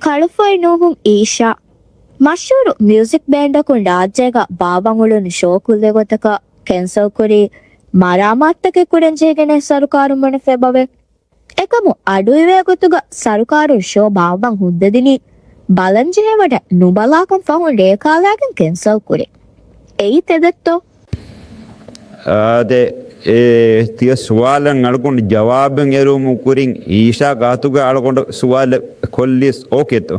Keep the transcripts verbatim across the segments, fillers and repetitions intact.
ކަޅުފޮތް ނޫހުން އީޝާ. މަޝްހޫރު މިއުޒިކް ބޭންޑަކުން ރާއްޖޭގަ ބާއްވަން އުޅުނު ޝޯ ކުއްލި ގޮތަކަށް ކެންސަލް ކުރީ، މަރާމާތުތަކެއް ކުރަން ޖެހިގެން ސަރުކާރުން ބުނެފަ އެބަވޭ. އެކަމު އަޑުއިވޭ ގޮތުގަ ސަރުކާރުން ޝޯ ބާއްވަން ހުއްދަ ދިނީ، ބަލަން ޖެހޭ ވަޑަށް ނުބަލާކަން ފަހުން ރޭކާލާގެން ކެންސަލް ކުރި. އެއީ ތެދެއްތޯ؟ އާދެ، އެ، ތިޔަ ސުވާލަށް އަޅުގަނޑު ޖަވާބެއް އެރުވުމުގެ ކުރިން އީޝާ ގާތުގަ އަޅުގަނޑު ސުވާލެއް ކޮށްލިޔަސް އޯކޭތޯ؟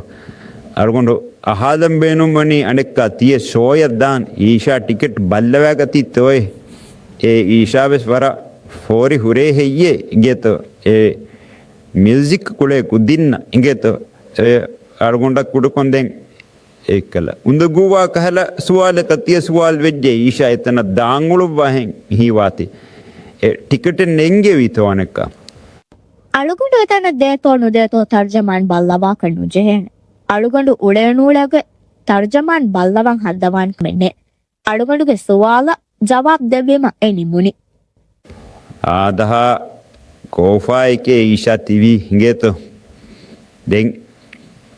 އަޅުގަނޑު އަހާލަން ބޭނުންވަނީ އަނެއްކާ ތިޔަ ޝޯއަށް ދާން އީޝާ ޓިކެޓް ބައްލަވާގަތީތޯއޭ؟ އެ އީޝާވެސް ވަރަށް ފޯރި ހުރޭ ހެއްޔޭ އިނގޭތޯ؟ އެ މިއުޒިކް ކުޅޭ ކުދިންނަށް އިނގޭތޯ؟ އެ އަޅުގަނޑަށް ކުޑަކޮށްދޭން އެއްކަލަ އުނދަގޫވާ ކަހަލަ ސުވާލަކަށް ތިޔަ ސުވާލު ވެއްޖެ އީޝާ އެތަނަށް ދާން އުޅުއްވާހެން ހީވާތީ. އެ ޓިކެޓެއް ނެންގެވީތޯ އަނެއްކާ؟ އަޅުގަނޑު އެތަނަށް ދޭތޯ ނުދޭތޯ ތަރްޖަމާން ބައްލަވާކަށް ނުޖެހޭނެ. އަޅުގަނޑު އުޅޭނޫޅޭގެ ތަރްޖަމާން ބައްލަވަން ހައްދަވާން ކަމެއް ނެތް. އަޅުގަނޑުގެ ސުވާލަށް ޖަވާބު ދެއްވީމަ އެ ނިމުނީ. އާދަހާ ކޯފާއެކޭ އީޝާ ތިވީ އިނގޭތޯ؟ ދެން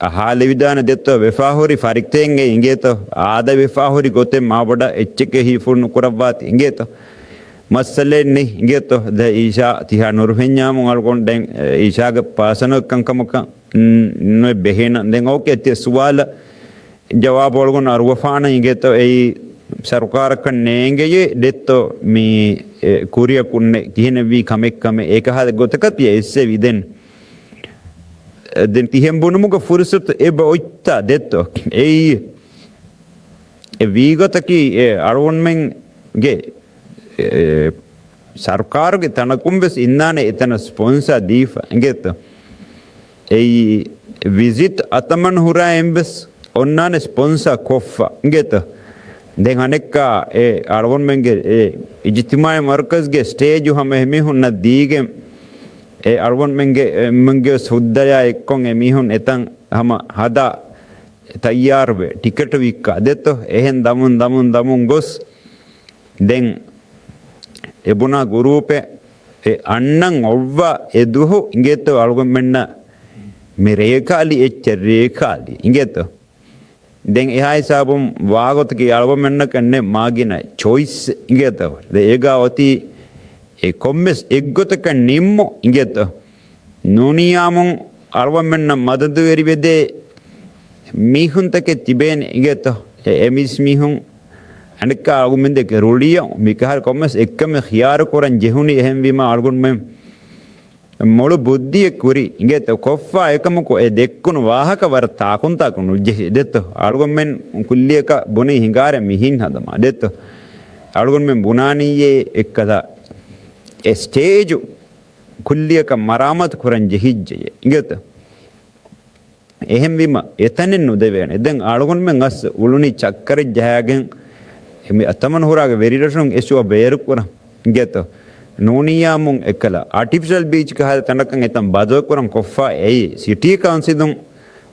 އަހާލެވިދާނެ ދެއްތޯ ވެފާހުރި ފަރިތަކެއް އިނގޭތޯ؟ އާދަ ވެފާހުރި ގޮތެއް މާބޮޑަށް އެއްޗެކޭ ހީފުޅު ނުކުރައްވާތި އިނގޭތޯ؟ މައްސަލައެއް ނެތް އިނގޭތޯ؟ ދެ އީޝާ ތިހާ ނުރުހެންޏާމު އަޅުގަނޑު ދެން އީޝާގެ ޕާސަނަލް ކަންކަމަކަށް ނު-، ނުއެއް ބެހޭނަ. ދެން އޯކޭ ތިޔަ ސުވާލަށް ޖަވާބު އަޅުގަނޑު އަރުވަފާނަ އިނގޭތޯ އެއީ ސަރުކާރަކަށް ނޭނގެޔޭ ދެއްތޯ މި، އެ، ކުރިއަކުންނެއް ކިހިނެއްވީ ކަމެއްކަމެއް އެކަހަލަ ގޮތަކަށް ތިޔަ އެއްސެވި ދެން. ދެން ތިހެން ބުނުމުގެ ފުރުސަތު އެބަ އޮތްތާ ދެއްތޯ؟ އެއީ އެ ވީގޮތަކީ އެ އަޅުގަނޑުމެންގެ، އެ، ސަރުކާރުގެ ތަނަކުން ވެސް އިންނާނެ އެތަނަށް ސްޕޮންސާ ދީފަ އިނގޭތޯ؟ އެއީ ވިޒިޓް އަތަމަން ހުރާ އެއްވެސް އޮންނާނެ ސްޕޮންސާ ކޮށްފަ އިނގޭތޯ؟ ދެން އަނެއްކާ އެ އަޅުގަނޑުމެންގެ އެ އިޖްތިމާޢީ މަރުކަޒްގެ ސްޓޭޖު ހަމަ އެމީހުންނަށް ދީގެން އެ އަޅުގަނޑުމެންގެ އެމެންގެ ހުއްދަޔާ އެއްކޮށް އެމީހުން އެތަން ހަމަ ހަދާ ތައްޔާރުވެ ޓިކެޓު ވިއްކާ ދެއްތޯ؟ އެހެން ދަމުން ދަމުން ދަމުން ގޮސް ދެން އެ ބުނާ ގުރޫޕެއް އެ އަންނަން އޮއްވާ އެ ދުވަހު އިނގޭތޯ އަޅުގަނޑުމެންނަށް މި ރޭކާލި އެއްޗެއް ރޭކާލި އިނގޭތޯ؟ ދެން އެހާ ހިސާބުން ވާގޮތަކީ އަޅުގަނޑުމެންނަކަށް ނެތް މާގިނަ ޗޮއިސް އިނގޭތޯ؟ ދެ އޭގާ އޮތީ އެ ކޮންމެސް އެއްގޮތަކަށް ނިންމު އިނގޭތޯ؟ ނޫނިއްޔާމުން އަޅުގަނޑުމެންނަށް މަދަދުވެރިވެދޭ މީހުންތަކެއް ތިބޭނެ އިނގޭތޯ؟ އެ އެމީސް މީހުން އަނެއްކާ އަޅުގަނޑުމެންދެކެ ރުޅިޔަ މިކަހަލަ ކޮންމެސް އެއްކަމެއް ޚިޔާރު ކުރަން ޖެހުނީ އެހެންވީމާ އަޅުގަނޑުމެން މޮޅު ބުއްދިއެއް ކުރި އިނގޭތޯ؟ ކޮށްފާ އެކަމަކު އެ ދެއްކުނު ވާހަކަ ވަރަށް ތާކުންތާކު ނުޖެހި ދެއްތޯ؟ އަޅުގަނޑުމެން ކުއްލިއަކަށް ބުނީ ހިނގާރެ މިހިން ހަދަމާ ދެއްތޯ؟ އަޅުގަނޑުމެން ބުނާނީއޭ އެއްކަލަ އެ ސްޓޭޖު ކުއްލިއަކަށް މަރާމާތު ކުރަން ޖެހިއްޖެޔޭ އިނގޭތޯ؟ އެހެންވީމަ އެތަނެއް ނުދެވޭނެ. ދެން އަޅުގަނޑުމެން އަސް އުޅުނީ ޗައްކަރެއް ޖަހާގެން މި އަތަމަން ހުރާގެ ވެރިރަށުން އެ ޝޯ ބޭރުކުރަން އިނގޭތޯ؟ ނޫނިއްޔާމުން އެއްކަލަ އާޓިފިޝަލް ބީޗް ކަހަލަ ތަނަކަށް އެތަން ބަދަލުކުރަން ކޮށްފަ އެއީ ސިޓީ ކައުންސިލުން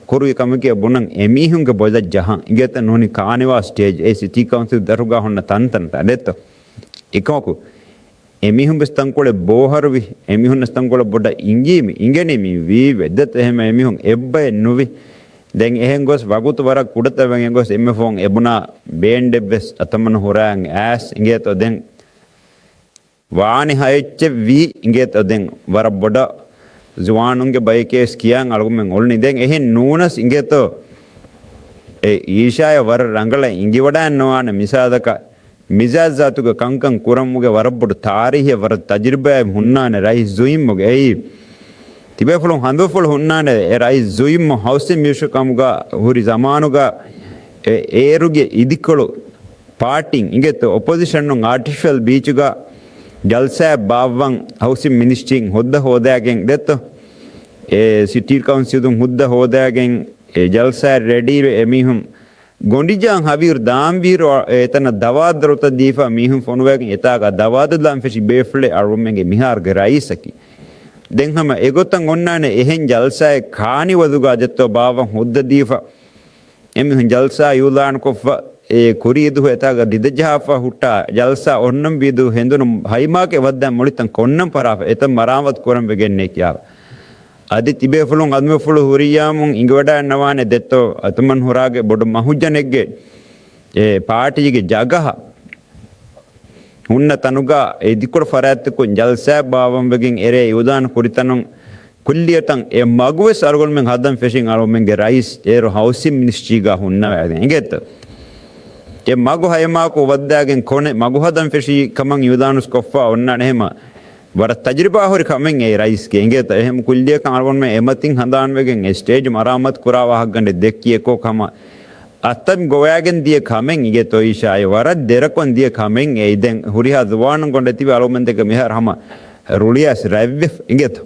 ކުރުވި ކަމެކޭ ބުނަން އެމީހުންގެ ބޮލަށް ޖަހަން އިނގޭތަ؟ ނޫނީ ކާނިވާ ސްޓޭޖް އެ ސިޓީ ކައުންސިލް ދަށުގާ ހުންނަ ތަންތަންތައް ދެއްތޯ؟ އެކަމަކު އެމީހުން ވެސް ތަންކޮޅެއް ބޯހަރުވި، އެމީހުން ވެސް ތަންކޮޅެއް ބޮޑަށް އިނގީމި، އިނގެނީމި ވީ ވެއްދަތަ އެހެން އެމީހުން އެއްބައެއް ނުވި. ދެން އެހެން ގޮސް ވަގުތު ވަރަށް ކުޑަތަވެން އެ ގޮސް އެންމެ ފަހުން އެބުނާ ބޭންޑެއް ވެސް އަތަމަން ހުރާން އައިސް އިނގޭތޯ ދެން ވާނެ ހައެއްޗެއް ވީ އިނގޭތޯ ދެން ވަރަށް ބޮޑަށް ޒުވާނުންގެ ބަޔެކޭ ވެސް ކިޔާން އަޅުގަނޑުމެން އުޅުނީ. ދެން އެހެން ނޫނަސް އިނގޭތޯ އެ އީޝާޔަށް ވަރަށް ރަނގަޅަށް އިނގިވަޑައިންނަވާނެ މިސާލަކަށް މިޒާޒާތުގެ ކަންކަން ކުރަމުގެ ވަރަށް ބޮޑު ތާރީހެއް ވަރަށް ތަޖުރިބާއެއް ހުންނާނެ ރައީސް ޒުއިމްމުގެ. އެއީ ތިބޭފުޅުން ހަނދުފުޅު ހުންނާނެ އެ ރައީސް ޒުއިމްމު ހައުސިން މިނިސްޓަރ ކަމުގަ ހުރި ޒަމާނުގަ އެ އޭރުގެ އިދިކޮޅު ޕާޓީން އިނގޭތޯ އޮޕޮޒިޝަނުން އާޓިފިޝަލް ބީޗުގަ ޖަލްސާއެއް ބާއްވަން ހައުސިން މިނިސްޓްރީން ހުއްދަ ހޯދާގެން ދެއްތޯ. އެ ސިޓީ ކައުންސިލުން ހުއްދަ ހޯދާގެން އެ ޖަލްސާއަށް ރެޑީވެ އެމީހުން ގޮނޑިޖާން ހަވީރު ދާންވީރު އެތަނަށް ދަވާދަރުތައް ދީފަ މީހުން ފޮނުވައިގެން އެތާގަ ދަވާދަ ދާން ފެށި ބޭފުޅެއް އަޅުގަނޑުމެންގެ މިހާރުގެ ރައީސަކީ. ދެން ހަމަ އެގޮތަށް އޮންނާނެ އެހެން ޖަލްސާއެއް ކާނިވަލުގަ ދެއްތޯ ބާއްވަން ހުއްދަ ދީފަ އެމީހުން ޖަލްސާ އިއުލާންކޮށްފަ އެ ކުރީ ދުވަހު އެތާގަ ދިދަޖަހާފަ ހުއްޓާ ޖަލްސާ އޮންނަން ވީދު ހެނދުނު ހައިމާކެ ވައްދާ މުޅިތަން ކޮންނަން ފަރާފަ އެތަން މަރާމާތު ކުރަން ވެގެންނޭ ކިޔާފަ. އަދި ތިބޭފުޅުން އަދުމެފުޅު ހުރިއްޔާމުން އިނގިވަޑައިންނަވާނެ ދެއްތޯ އަތުމަން ހުރާގެ ބޮޑު މަހުޖަނެއްގެ އެ ޕާޓީގެ ޖަގަހަ ހުންނަ ތަނުގަ އެ ދިކުޅަ ފަރާތްތަކުން ޖަލްސާއެއް ބާވަންވެގެން އެރޭ އިއުލާން ކުރިތަނުން ކުއްލިއަތަށް އެ މަގުވެސް އަޅުގަނޑުމެން ހަދަން ފެށިން އަޅުގަނޑުމެންގެ ރައީސް އޭރު ހައުސިން މިނިސްޓްރީގަ ހުންނަވައިގެން އިނގޭތޯ. އެ މަގު ހައެމާކު ވައްދާގެން ކޮނެ މަގު ހަދަން ފެށީ ކަމަށް އިއުލާނުސް ކޮށްފަ އޮންނާނެ ހެމަ ވަރަށް ތަޖުރިބާ ހުރި ކަމެއް އެ ރައީސްގެ އިނގޭތަ؟ އެހެން ކުއްލިއަކަށް އަޅުގަނޑުމެން އެމަތިން ހަނދާންވެގެން އެ ސްޓޭޖް މަރާމާތު ކުރާ ވާހަކަ ގަނޑެއް ދެއްކި އެކޯ ކަމަށް އަތަށް ގޮވައިގެން ދިޔަ ކަމެއް އިނގޭތޯ އީޝާ؟ އެ ވަރަށް ދެރަކޮން ދިޔަ ކަމެއް އެ ދެން ހުރިހާ ޒުވާނުން ގޮނޑެތިވެ އަޅުގަނޑުމެން ދެކެ މިހާރު ހަމަ ރުޅިއައިސް ރަތްވެފަ އިނގޭތޯ؟